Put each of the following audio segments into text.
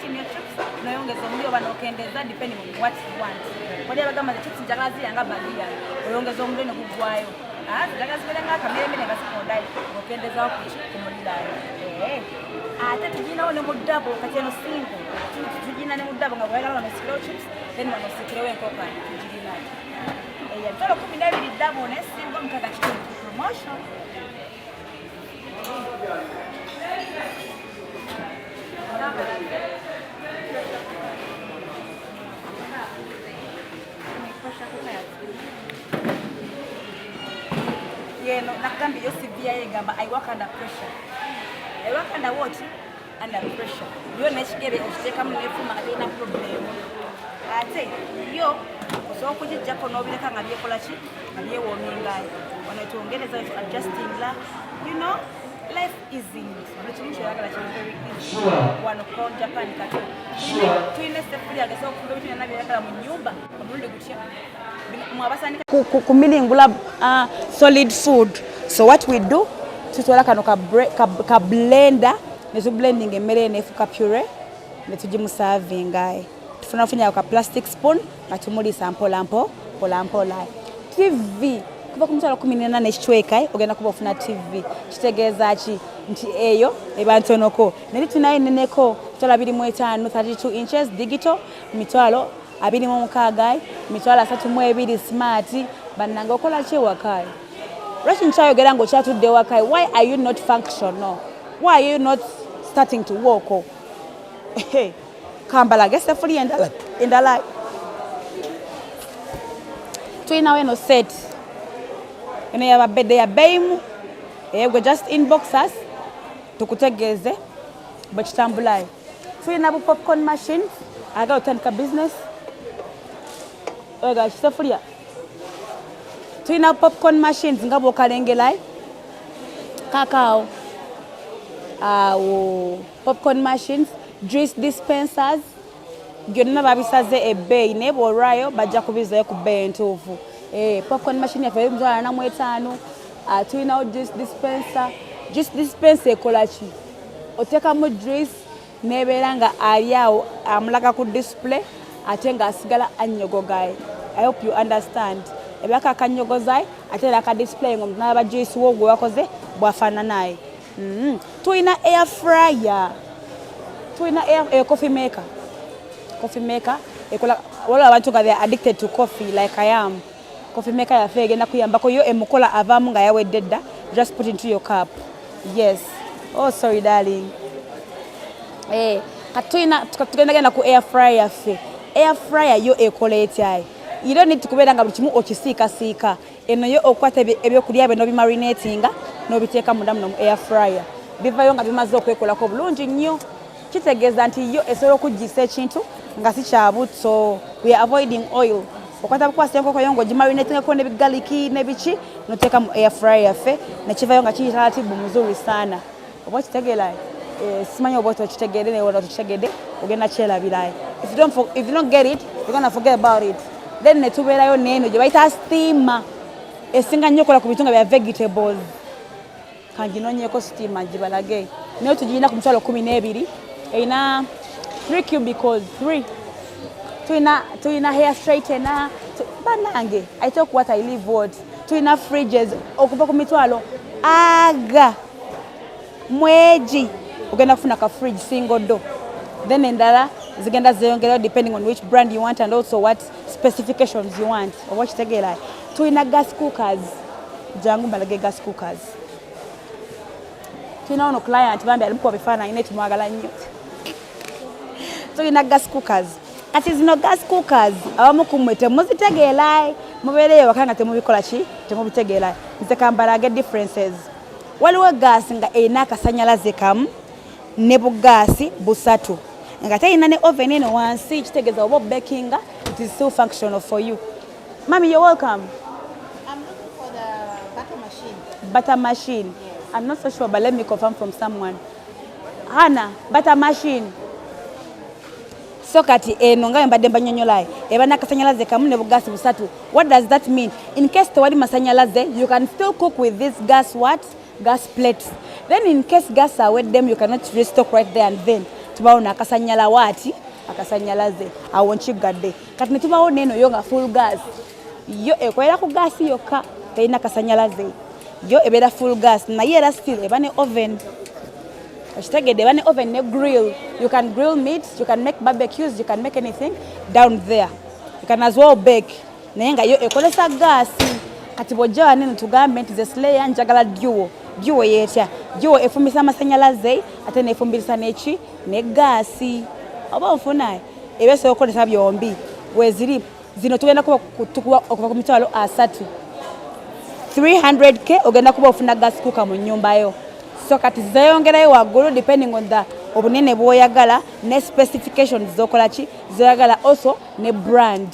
in your chips, noyongeza omuliro oba nokendeeza depending on what you want. Wali abagamba nti chips njagala zirya nga bagiya, oyongeza omuliro ne guggwayo. Ah, njagala zibeere nga akameremere nga zikondayo, okendezawo ku muliraano. Eh, ate tuginawo ne mu double. Kati eno single, tugina ne mu double nga bweyagala wano osikirewo chips, then wano osikirewo enkoko, tugirina. Eya 120,000 double, ne single 6.5 promotion. Yeno nakugambye yo CV yayo egamba, "I work under pressure." I work under what? Under pressure. Yo nekigere okiteekamu nefuma nga terina problem. Ate yo osobola okugijjako n'obireka nga byekola ki, nga byewoomingayo. Wano twongereza adjusting la life isn't buli kimu kyoyagala kiri very easy wano Crown Japan. Kati tulina esefuli ageza okufumba ebintu byonna byeyagala mu nyumba omulundi gutya mwabasandika kumilingula solid food. So what we do, tutwala kano ka blender ne tublending emmere nefuka puree ne tugimuservinga. Tufuna funya ka plastic spoon nga tumuliisa mpola mpola mpola. TV kuva ku 18,000 ekicweka ogenda kuba ofuna TV. Kitegeeza ki? Nti eyo eba ntonoko, naye tunayo eneneko, 25,000, 32 inches digital, 26,000, 32,000 smart. Bannange, okola ki ewaka? Lwaki nkyayogera nga okyatudde ewaka? Why are you not functional? Why are you not starting to walk? Kambalage esefuli endala. Endala tulinawo eno set eno yababedde ya beimu egwe, just inbox us tukutegeeze bwe kitambulayo. Tulina bu popcorn machines, agala otandika business oga kisefulya. Tulina popcorn machines nga bwokalengerayo kakaawo awo, popcorn machines, juice dispensers, byonna babisaze ebbeeyi, naye bw'olwayo bajja kubizayo ku bbeeyi entuufu. Eh, popcorn machine yaffe eri 450,000. Ah, tulinawo juice dispenser. Juice dispenser ekola ki? Oteekamu juice nebeera nga ali awo amulaga ku display, ate ng'asigala annyogogaye. I hope you understand. Ebaka akanyogozaye, ate era aka display nga omuntu n'alaba juice wo gwe wakoze bw'afaananaye. Tulina air fryer, tulina coffee maker. Coffee maker ekola, waliwo abantu nga they are addicted to coffee like I am. Coffee maker yaffe egenda kuyambako yo, emukola avaamu nga yawedde dda, just put into your cup. Yes, oh sorry darling. Eh, kati tulina tugenda genda ku air fryer yaffe. Air fryer yo ekola etyayi? You don't need kubeera nga buli kimu okisiikasiika. Eno yo okwata ebyokulya bye n'obimarinatinga n'obiteeka munda muno mu air fryer, bivayo nga bimaze okwekolako bulungi nnyo. Kitegeeza nti yo esobola okugisa ekintu nga si kya butto. We are avoiding oil. Okwata bukwasa enkoko yo ng'ogimarinatingako n'ebigarlic n'ebiki, noteeka mu air fryer yaffe, nekivayo nga kiri taratibu muzuri sana. Oba okitegeera? Eh, simanyi oba otokitegedde, naye wala otokitegedde ogenda kyerabirayo. If you don't get it, you're gonna forget about it. Then ne tubeerayo n'eno gye bayita steamer, esinga nnyo okola ku bintu nga bya vegetables. Kanginonyeeko steamer gibalage, naye tugirina ku 120,000, erina 3 cubicles 3. Tulina hair straightener. Bannange, I talk what I live. What tulina, fridges okuva ku mitwalo aga mwegi ogenda kufuna ka fridge single door, then endala zigenda zeyongerayo depending on which brand you want and also what specifications you want. Oba okitegeera? Tulina gas cookers, jangu mbalage gas cookers. Tulina ono client bambi alimukuba bifaananyi, naye tumwagala nnyo. Tulina gas cookers. Kati zino gas cookers abamu ku mmwe temuzitegeera, mubeereyo waka nga temubikola ki, temubitegeera. Nze kambalage differences. Waliwo gaasi nga erina akasanyalaze kamu ne bugaasi busatu, nga terina ne oven eno wansi. Kitegeeza oba obakinga, it is still functional for you. Mami, you're welcome. I'm looking for the butter machine. Butter machine? I'm not so sure, but let me confirm from someone. Hana, butter machine. So kati eno nga mbadde mbanyonyolayo, eba n'akasanyalaze kamu ne bugaasi busatu. What does that mean? In case tewali masanyalaze, you can still cook with this gas. What? Gas plates. Then in case gas aweddemu, you cannot restock right there and then. Tubawo n'akasanyala waati akasanyalaze awo nkiggadde. Kati ne tubawo n'eno yo nga full gas, yo ekolera ku gaasi yokka, terina kasanyalaze, yo ebeera full gas, naye era still eba ne oven. Okitegedde? Eba ne oven ne grill. You can grill meat, you can make barbecues, you can make anything down there, you can as well bake, naye nga yo ekolesa gaasi. Kati bw'ojja wanene tugambe nti ze Slayer, njagala duo. Duo yeetya? Duo efumbisa amasanyalaze ate nefumbirisa neki ne gaasi, oba onfuna eba esobola okukozesa byombi. Weziri zino tugenda kuba tukuwa okuva ku 300,000, 300K, ogenda kuba ofuna gas cooker mu nnyumba yo. So kati zeyongerayo waggulu depending on the obunene bw'oyagala ne specifications zokola ki zoyagala, also ne brand.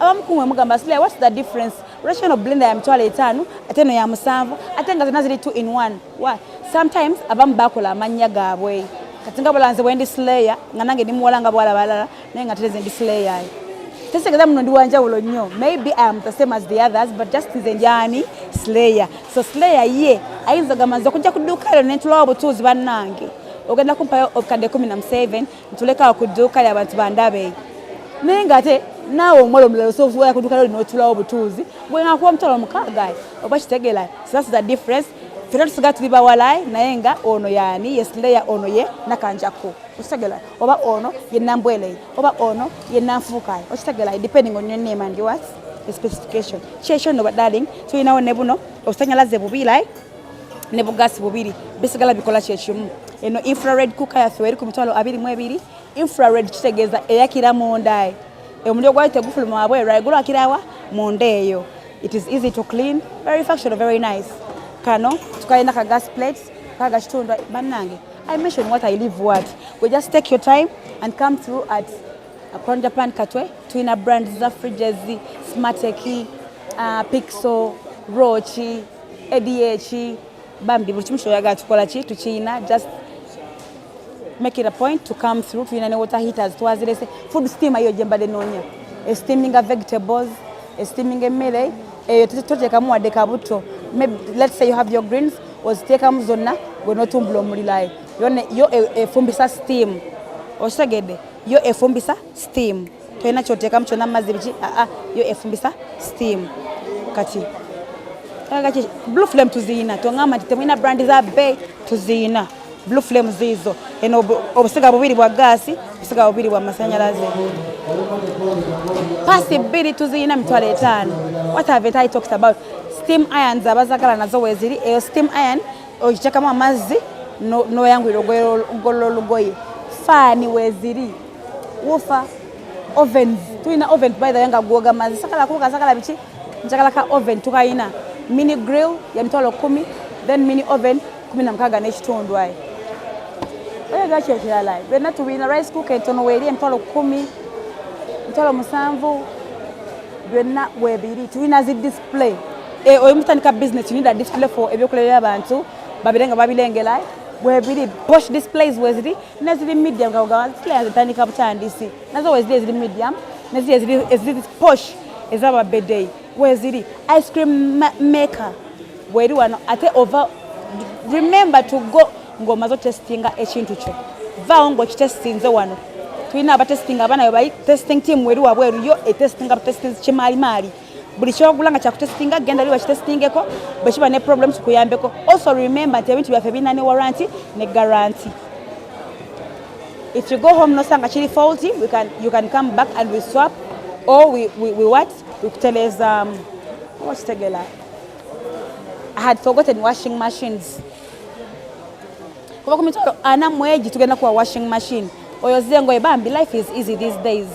Abamu kumwe mugamba, "Slayer, what's the difference? Lwaki eno blender ya 50,000 ate eno ya 7,000, ate nga zonna ziri 2 in 1?" Why? Sometimes abamu bakola amannya gaabwe. Kati nga bulanze bwe ndi Slayer, nga nange ndi muwala nga bwala balala, naye nga tereze ndi Slayer, tesigeza muno ndi wanjawulo nnyo. Maybe I am the same as the others, but just nze njani Slayer. So Slayer ye ayinza ogamba, nze okujja ku dduuka lyo nentulawo obutuuzi, bannange, ogenda kumpayo obukadde 17 ntulekawo ku dduuka lyo abantu bandabe. Naye ngaate naawe omuwala omulala osobola ku dduuka lyo n'otulawo obutuuzi bwe ngakuwa 60,000, oba kitegeera? So that's the difference. Ffenna tusigala tuli bawala, naye nga ono yaani ye Slayer, ono ye Nakanjako, okitegera? Oba ono ye Nambwele, oba ono ye Nanfuuka, okitegera? Depending on your name and your specification. Kyekyo nno, darling. Tulinawo ne buno obusanyalaze bubiri ne bugasi bubiri, bisigala bikola kyekimu. Eno infrared cooker yaffe eri ku 22,000. Infrared kitegeeza eyakira munda, omuliro gwayo tegufuluma wabweru, gulwakirawa munda eyo. It is easy to clean, very functional, very nice. Kano tukalina ka gas plate kaga kitundu. Bannange, I mention what, I leave what. We just take your time and come through at Crown Japan Katwe. Tulina brands za fridges: Smartek, Pixel, Roach, ADH. Bambi, buli kimu kyoyagala tukola ki tukiyina. Just make it a point to come through. Tulina ne water heaters twazirese. Food steamer yo gye mbadde noonya, esteaminga vegetables, esteaming emmere eyo, toteekamu wadde kabuto. Let's say you have your greens, oziteekamu zonna gwe n'otumbula omuliro. Yo efumbisa steam, okitegedde? Yo efumbisa steam, tolina kyoteekamu kyonna, mazzi biki, aa, yo efumbisa steam. Kati Blue Flame tuziyina. Toŋŋamba nti temulina brand za bbeeyi, tuziyina. Blue Flame ziizo. Eno obusiga bubiri bwa gaasi, obusiga bubiri bwa masanyalaze. Pasi bbiri tuziyina 50,000. What haven't I talked about? Steam irons, abazagala nazo weeziri. Eyo steam iron ogiteekamu amazzi n'oyanguyira ogolola olugoye. Faani weeziri, woofer, ovens tulina. Oven, by the way, nga gwoga mazzi, sakala kuka sakala biki, njagala ka oven, tukayina. Mini grill ya 10,000, then mini oven 16.5. Ayi, oyagala ki ekirala? Byonna tubirina. Rice cooker entono weeri 10,000, 70,000, byonna weebiri. Tulina zi display. Oyo mutandika business, you need a display for ebyokulya by'abantu babire nga babirengera, webiri. Posh displays weziri, neziri medium, nga display zitandika butandisi nazo weziri, eziri medium neziri eziri posh ez'ababedeyi weziri. Ice cream maker weri wano. Ate ova, remember to go ng'omaze otestinga ekintu kyo. Vaawo ng'okitestinze. Wano tulina abatestinga, abaana bwe bali testing team weri wabweru, yo etestinga testing kimaalimaali. Buli kyogula nga kyakutestinga, genda li bakitestingeko, bwe kiba ne problem tukuyambeko. Also remember nti ebintu byaffe birina ne warranty ne guarantee. If you go home nosanga kiri faulty, you can come back and we swap or we what, we kuteleza. Wakitegela? I had forgotten washing machines. Kuba ku 40,000 egi tugenda kuwa washing machine oyoze engoye. Bambi, life is easy these days,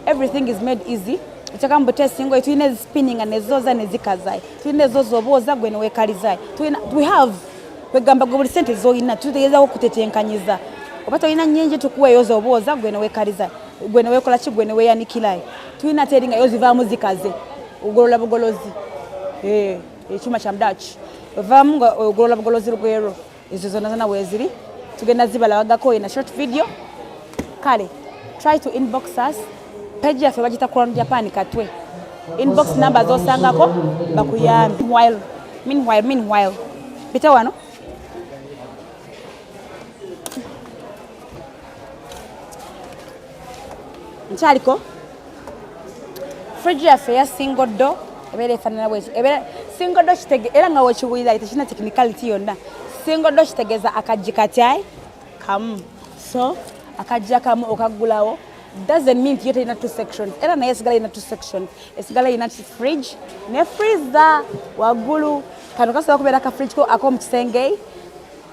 everything is made easy. Oteekamu butesi engoye. Tulina ezispinninga nezooza nezikazayo, tulina ezoza obwoza gwe newekalizayo. Tulina, we have, kwegamba gwe buli sente zolina tutegeezako kutetenkanyiza. Oba tolina nyingi, tukuwa eyoza obwoza gwe newekaliza, gwe newekola ki, gwe neweyanikirayo. Tulina ate eri nga yo zivaamu zikaze, ogolola bugolozi. Ekyuma kya mdachi ovaamu nga ogolola bugolozi lugwero. Ezo zonna zonna weeziri, tugenda zibalabagako in a short video. Kale try to inbox us. Page yaffe bagita Crown Japan Katwe. Inbox number zosangako bakuyambe. Meanwhile bite wano. Nkyaliko fridge yaffe eya single door, ebeera efaanana bweki. Ebeera single door kitege era nga wekiwulira, tekirina technicality yonna. Single door kitegeeza akaggi katyayi kamu. So akajja kamu okaggulawo doesn't mean nti yo terina two sections, era naye esigala erina two sections, esigala erina fridge ne freezer waggulu. Kano kasobola kubeera ka fridge ko ak'omu kisenge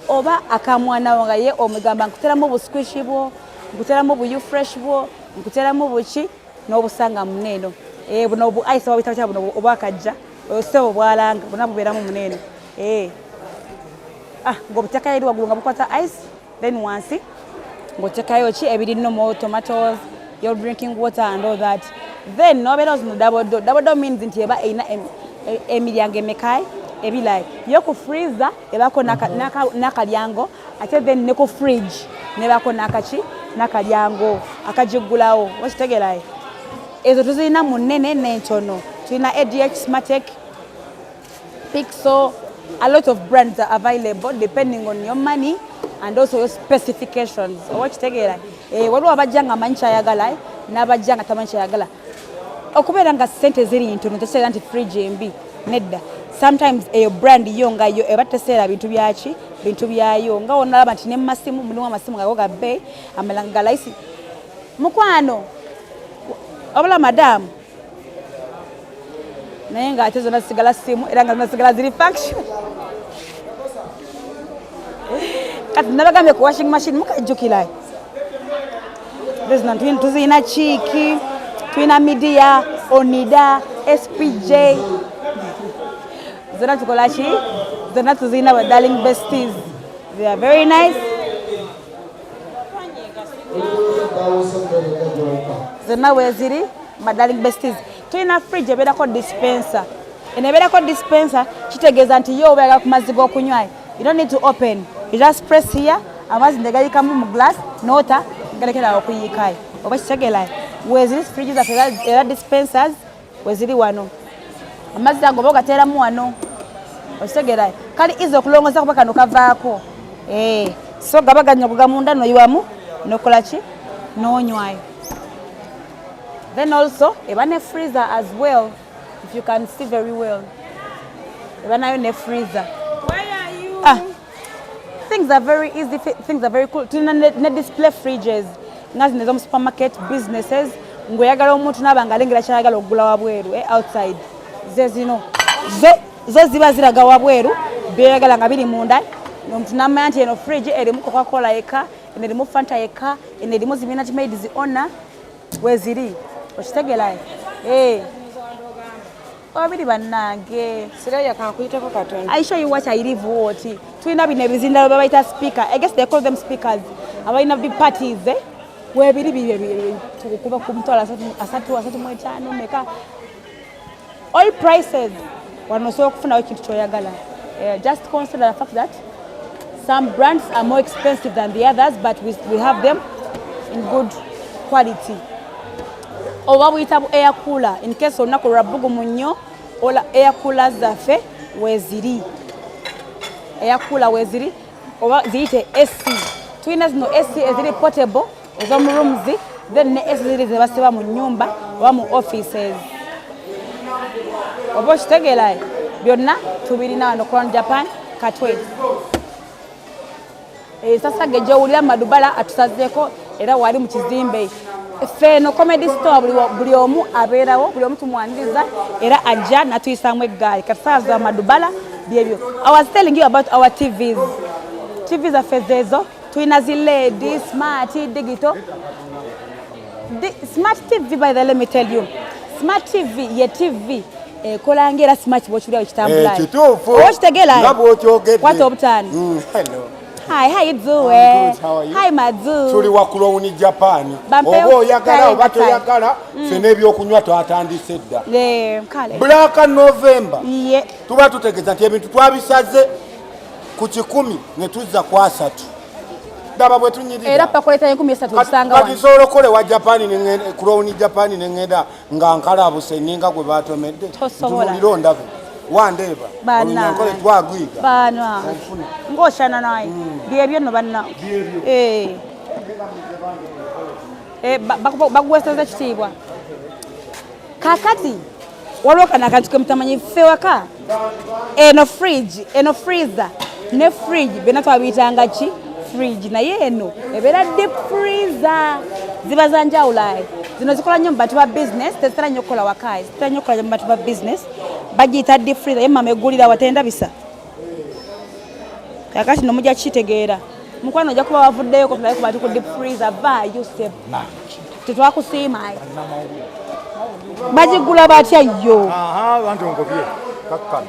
oba akamwana wo, nga ye omugamba, "Nkuteramu obusquish bwo, nkuteramu buyufresh bwo, nkuteramu buki," n'obusanga muneeno. Buno obu ice babuyita batya buno obwakajja osebo bwalanga buna bubeeramu muneeno. Ng'obuteekayo eri waggulu nga bukwata ice, then wansi ng'oteekayo ki ebiri normal, tomatoes, your drinking water and all that. Then nobeera zino double door. Double door means nti eba erina emiryango emeka? Ebiri. Yo ku freezer ebaako n'akalyango, ate then ne ku fridge nebaako n'akaki, n'akalyango akagiggulawo. Wakitegeerayo? Ezo tuzirina mu nnene n'entono. Tulina ADH, Smartec, Pixel, a lot of brands are available depending on your money and also your specifications. Oba kitegeera? Waliwo abajja nga amanyi kyayagala, n'abajja nga tamanyi kyayagala. Okubeera nga ssente ziri ntono tekitegeeza nti fridge embi, nedda. Sometimes eyo brand yo nga yo eba teseera bintu byaki, bintu byayo. Nga wonalaba nti ne mumasimu mulimu amasimu nga go ga bbeeyi, amalala nga layisi. Mukwano wabula madaamu, naye ng'ate zonna zisigala simu, era nga zonna zisigala ziri function. Kati nabagambye ku washing machine, mukajjukira zino tuzirina CHIC, tulina Midea, Onida, SPJ, zonna tukola ki, zonna tuzirina. Ba darling besties, they are very nice. Zonna weeziri, ma darling besties. Tulina fridge ebeerako dispenser. Eno ebeerako dispenser kitegeeza nti yo obeeraga ku mazzi g'okunywa, you don't need to open, you just press here, amazzi ne gayikamu mu glass, nota galekerawo okuyiikayo. Oba kitegeera? Weeziri fridge zaffe era dispensers weziri wano. Amazzi ago oba ogateeramu wano, okitegeera? Kali easy okulongoza kuba kano kavaako. So gaba ganyogoga munda, noyiwamu nokola ki, nonywayo. Then also eba ne freezer as well, if you can see very well, eba nayo ne freezer. Where are you? Ah, things are very easy, things are very cool. Tulina ne display fridges nga zino ez'omu supermarket businesses, ng'oyagala omuntu naaba nga alengera kyayagala okugula wabweru, outside. Ze zino zo ziba ziraga wabweru byoyagala nga biri munda, omuntu namanya nti eno fridge erimu Coca-Cola yekka, eno erimu Fanta yekka, eno erimu zi Minute Maid zi ona weziri. Okitegeera? Babiri bannange. Siraya, kankuyiteko katono. I show you what I live. What tulina bino ebizindalo babayita speaker. I guess they call them speakers. Abalina big parties, eh? Webiri bibyo kuba ku 300,000, 35,000, meka, all prices. Wano osobola okufunawo ekintu kyoyagala. Just consider the fact that some brands are more expensive than the others, but we have them in good quality. Oba buyita bu air cooler, in case olunaku lwa bbugumu nnyo, ola air cooler zaffe weeziri. Air cooler weeziri, oba ziyite AC. Tulina zino AC eziri portable ez'omu rooms, then ne AC ziri zebasiba mu nnyumba oba mu offices. Oba okitegeera? Byonna tubirina wano Crown Japan Katwe. Ensasage gyowulira Madubala atusazeeko, era wali mu kizimbe ffeeno Comedy Store. Buli omu abeerawo, buli omu tumwaniriza, era ajja natuyisaamu eggaali. Kati saa za Madubala byebyo. I was telling you about our TVs. TV zaffe zeezo, tulina zi LED, smart, digital. Smart TV, by the, let me tell you, smart TV ye TV ekola ng'era smart bw'okiwulira bwekitambula. Kituufu. Oba okitegeera? Nga bw'okyogedde. Kwata obutaano. Hello. Hi, how you doing? Good, how are you? Hi, Madu. Tuli wa Crown Japan. Bampe oba oyagala oba kale. toyagala, ffe n'ebyokunywa twatandise dda. Kale. Black November. Ye. Tuba tutegeeza nti ebintu twabisaze ku 100 ne tuzza ku 30. Daba bwe tunyirira. Era pakuleta 3000 okusanga Kati wano. nsobola okukola ewa Japan, Crown Japan, neŋŋenda nga nkalabuse ninga gwe batomedde. Tosobola. Ntunuulira ondabe wandeeba. Bana. Olunyankole twagwiga. Bana. Onfuna. Ng'oshana naye. Byebyo nno banna. Byebyo. Eh. Eh, bakuweeseza kitiibwa. Kakati waliwo kano akantu kemutamanyi ffe waka, eno fridge, eno freezer ne fridge byonna twabiyitanga ki? Fridge. Naye eno ebeera deep freezer, ziba za njawulo. Ayi, zino zikola nnyo mu bantu ba business, tezitera nnyo okukola waka, zitera nnyo okukola mu bantu ba business. Bagiyita deep freezer. Ye mama eggulira watendabisa. Kakati no mujja kukitegeera, mukwano, ojja kuba wavuddeyo ko tulabe ku bantu ku deep freezer. Vaayo sebo, tetwakusiima. Bagigula batya yo? Bantu nkobye kakkano.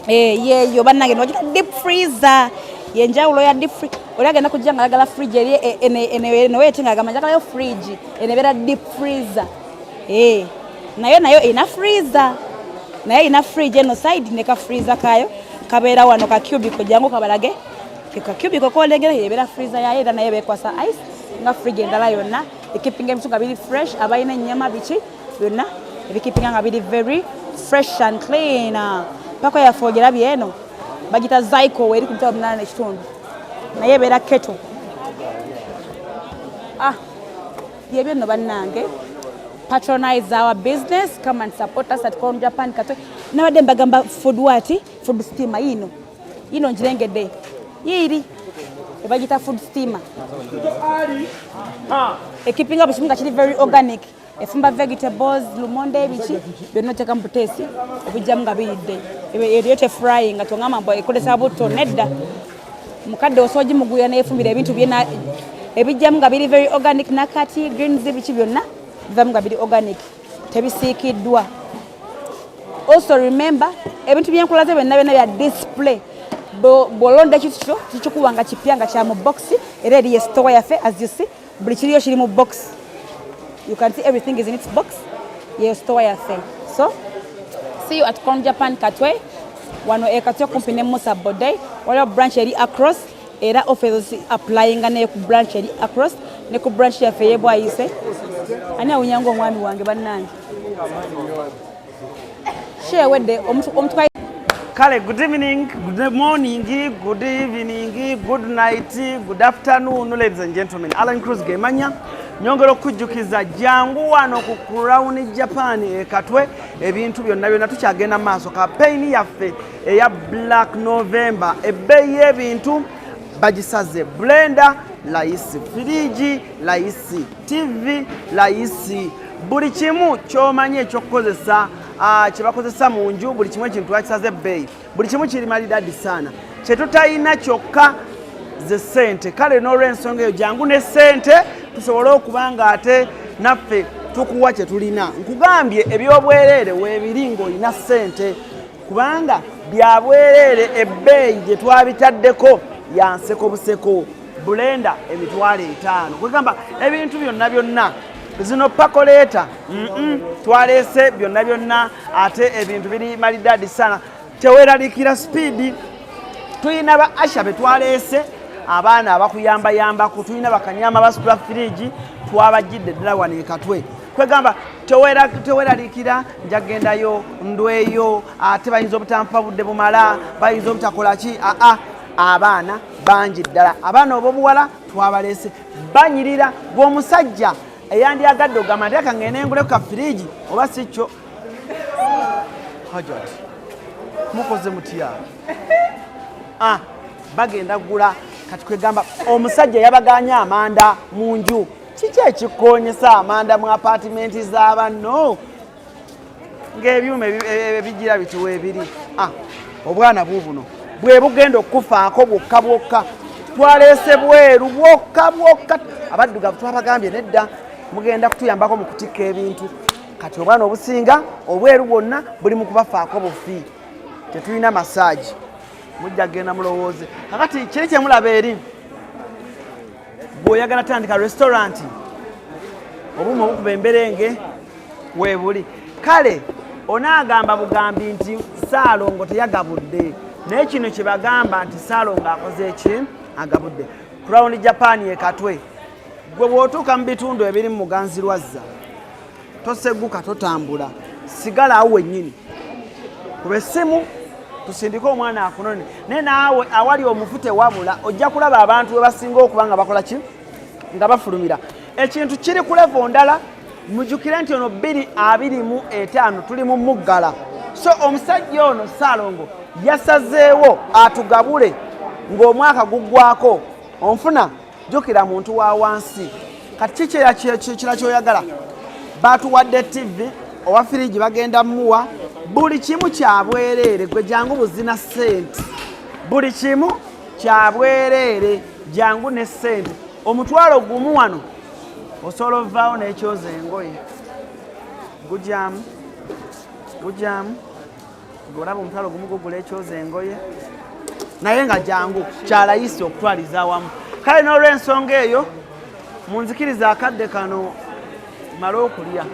Eh, yeeyo bannange, nogita deep freezer, yenjawulo ya deep free. Oli agenda kujja nga ayagala fridge eri enoweeti nga agamba njagalayo fridge eno ebeera deep freezer. Eh, nayo erina freezer, naye erina fridge eno side ne ka freezer kaayo kabeera wano, ka cubicle. Jangu kabalage ka cubicle kolengera, ebeera freezer yayo. Era nayo beekwasa ice nga fridge endala yonna, ekeepinga ebintu nga biri fresh. Abalina ennyama, biki byonna, ebikeepinga nga biri very fresh and clean. Pako yaffe ogirabye eno, bagita Zyco, eri ku 85,000, naye ebeera kettle. Ah, byebyo nno bannange. Patronize our business, come and support us at Crown Japan Katwe. Nabadde mbagamba food what, food steamer yino, yino njirengedde yiiri, ebagita food steamer, ekeepinga buli kimu nga kiri very organic. Efumba vegetables, lumonde, biki byonna, oteeka mu buteesi, obijjamu nga biridde. Eriyo tefrying nga tongamba mbu ekozesa butto, nedda. Mukadde osobola ogimugulira neyefumbira ebintu bye, ebijjamu nga biri very organic. Nakati greens, biki byonna bivamu nga biri organic, tebisiikiddwa. Also remember, ebintu byenkulaze byonna byonna bya display. Bw'olonda ekintu kyo, kikikuwa nga kipya, nga kya mu box. Era eriyo store yaffe, as you see, buli kiriyo kiri mu box. You can see everything is in its box. Yeyo store yaffe. So see you at Crown Japan Katwe, wano e Katwe, kumpi ne Musa Bodey. Waliwo branch eri across, era office applyinga ne ku branch eri across ne ku branch yaffe eyebwayise. Ani awunyanga omwami wange? Bannange, shewedde omuntu. Kale, good evening, good morning, good evening, good night, good afternoon, ladies and gentlemen. Alan Cruz Gemanya. Nyongera okujjukiza, jangu wano ku Crown Japan e Katwe. Ebintu byonna byonna tukyagenda mu maaso. Campaign yaffe eya Black November, ebbeeyi y'ebintu bagisaze. Blender layisi, firiji layisi, TV layisi, buli kimu kyomanyi ekyokukozesa, kye bakozesa mu nju, buli kimu ekintu twakisaze ebbeeyi, buli kimu kiri malidadi saana. Kye tutayina kyokka ze ssente. Kale n'olwensonga eyo, jangu ne ssente tusobole okuba nga ate naffe tukuwa kye tulina. Nkugambye, ebyobwereere weebiri ng'olina ssente, kubanga bya bwereere. Ebbeeyi gye twabitaddeko ya nseko buseko. Blender 50,000. Kwegamba ebintu byonna byonna, zino percolator, twaleese byonna byonna, ate ebintu biri malidadi sana. Teweeralikira speed. Tulina ba usher be twaleese, abaana abakuyambayambaku. Tulina bakanyama basitula firiji, twabajjidde ddala wano ekatwe. Kwegamba teweeralikira, njagendayo ndweyo, ate bayinza obutampa budde bumala, bayinza obutakola ki. Aa, abaana bangi ddala, abaana ob'obuwala twabaleese, banyirira. Gweomusajja eyandyagadde ogamba nti aka ngende ngule ka firiji, oba si kyo. Hajat, mukoze mutya? Ah, bagenda gula kati. Kwegamba omusajja yabaganye amanda mu nju. Kiki ekikonyesa amanda mu apatimenti z'abanno ng'ebyuma ebigira bitiwa ebiri? Ah, obwana buubuno bwe bugenda okukufaako bwokka bwokka. Twaleese bweru bwokka bwokka. Abaddugavu twabagambye nedda, mugenda kutuyambako mu kutikka ebintu. Kati obwana obusinga obweru bwonna buli mu kubafaako bufi. Tetulina massage, mujja kugenda mulowooze. Kakati kiri kyemulaba eri, bw'oyagala tandika restaurant, obuuma obukuba emberenge weebuli. Kale onaagamba bugambi nti Saalongo teyagabudde, naye kino kye bagamba nti Saalongo akoze eki? Agabudde. Crown Japan ekatwe. Gwe bw'otuuka mu bitundu ebiri mu Muganzi Lwazza, toseguka, totambula, sigala awo wennyini, kuba essimu tusindike omwana akunone. Naye naawe awali omufu tewabula, ojja kulaba abantu we basinga okuba nga bakola ki. Nga bafulumira ekintu kiri ku level ndala. Mujjukire nti ono 2025 tuli mu muggala, so omusajja ono Saalongo yasazeewo atugabule ng'omwaka guggwako. Onfuna, jjukira muntu wa wansi. Kati kiki kira kyoyagala? Batuwadde TV, owa firiji bagenda muwa buli kimu kyabwereere. Gwe jangu buzina sente, buli kimu kyabwereere, jangu ne sente. 10,000 wano osobola ovaawo n'ekyoza engoye. Gujamu, gujamu, olaba 10,000 gugula ekyoza engoye, naye nga jangu kyalayisi okutwaliza awamu. Kale n'olw'ensonga eyo munzikiriza akadde kano male okulya.